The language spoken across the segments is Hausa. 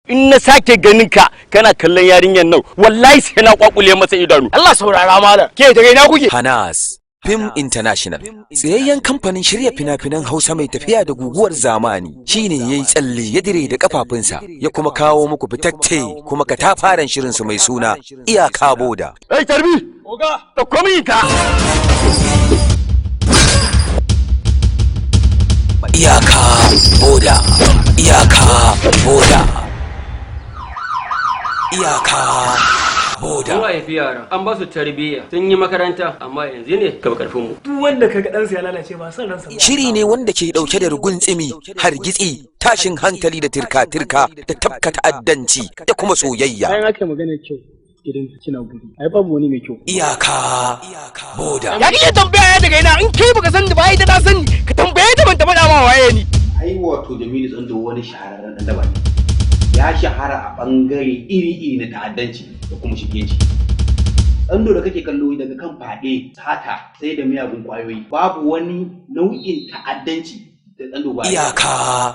In na sake ganin ka kana kallon yarinyar nan, wallahi sai na kwakule masa idanu. Allah, saurara malam. Ke, daga ina kuke? Hanas Film International, tsayayyen kamfanin shirya fina-finan Hausa mai tafiya da guguwar zamani, shine ya yi tsalle ya dire da kafafunsa, ya kuma kawo muku fitacce kuma katafaren shirinsu mai suna Iyaka Boda. Ei, tarbi! Oga, da komi ta. Iyaka Boda, Iyaka Boda, Iyaka Boda. Mun haifi yara, an ba su tarbiyya, sun yi makaranta, amma yanzu ne ka karfin mu. Duk wanda kaga ɗansa ya lalace, ba son ransa ba. Shiri ne wanda ke dauke da rugun tsimi, hargitsi, tashin hankali da tirka-tirka da tafka ta'addanci da kuma soyayya. Bayan aka yi magana kyau, idan kina guri, ai babu wani mai kyau. Iyaka Boda. Ya kike tambaya ya daga ina? In kai baka sani ba, ai ta sani. Ka tambaye ta, ban ta faɗa ma waye ni. Ai wato Jamilu Tsando wani shahararren dan daba ne. Ya shahara a bangare iri-iri na ta'addanci da kuma shigenci. Tsando da kake kallo, daga kan fyaɗe, sata, sai da miyagun kwayoyi, babu wani nau'in ta'addanci da Tsando ba. Iyaka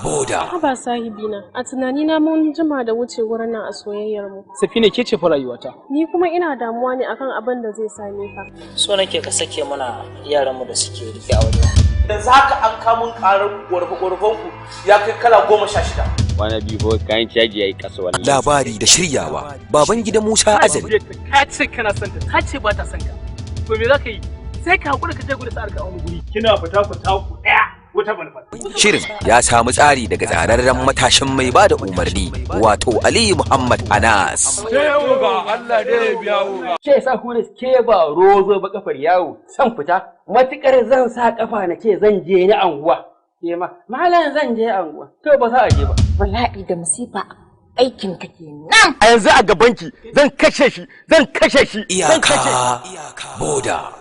Boda. Haba sahibina, a tunanina mun jima da wuce wurin nan a soyayyar mu. Safina, ke ce fa rayuwata. Ni kuma ina damuwa ne akan abin da zai same ka. So nake ka sake mana yaranmu da suke rike a wajen. Yanzu haka an kamun karar ƙorafe-ƙorafen ku ya kai kala 16. Kwana biyu fa kayan caji yayi kasa wallahi. Labari da shiryawa, baban gida Musa Azali. Ka ce kana son ta, ta ce ba ta son ka. To me za ka yi? Sai ka hakura, ka je gudu sa'ar ka a wani guri. Kina fita fita ku ɗaya wata balbal. Shirin ya samu tsari daga tsararren matashin mai bada umarni, wato Aliyu Muhammad Anas. Ke sa hure ke ba rozo ba kafar yawo san fita, matukar zan sa kafa na ce zan je ni anguwa. Ke ma malam, zan je anguwa, to ba za a je ba. Bala'i da masifa, aikin ka kenan. A yanzu a gabanki zan kashe shi, zan kashe shi, zan kashe. Iyaka Boda.